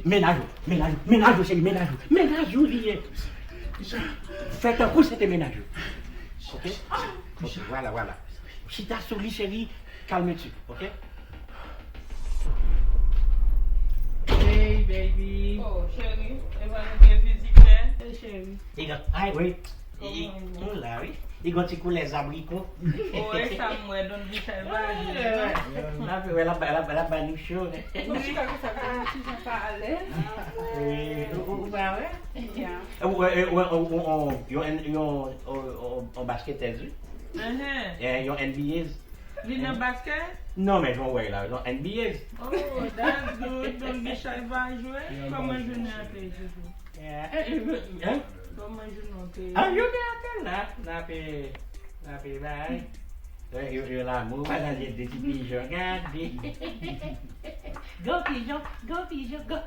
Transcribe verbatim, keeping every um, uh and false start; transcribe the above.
Mennaj ou, mennaj ou, mennaj ou, cheri, mennaj ou. Mennaj ou li ye. Fè tankou se te mennaj ou. Ok? Ok, vwala, vwala. Chita sou li, cheri. Kalme tu, ok? Hey, baby. Oh, cheri, e pa nou gen vizitè? Hey, cheri. Li gen, ay, wi. Kòman ou ye? Nou la, wi. Li gen ti koulè zabriko. Oh, e sa m wè, Don Michel va jwe. L ap, l ap, l ap, l ap ba nou cho. Ou chita konsa, chita pa alèz. Ou, ou, ou pa wè? Yeah. Ou, ou, ou, ou, ou, ou, yon, yon, yon, yon, yon basketèz, wi. Enhen. Eh, yon N B A. Li nan baskèt? Non, men jan w wè la, yon N B A. Oh, that's good. Don Michel va jwe. Kòman jounen an te ye, Jojo? Eh, eh, eh, eh. Kòman jounen an te ye? Ah, yo te apèl la. N ape, n ape bay. Eh, yo, yo lanmou, pa gade de ti pijon, gade. Go pijon, go pijon, go.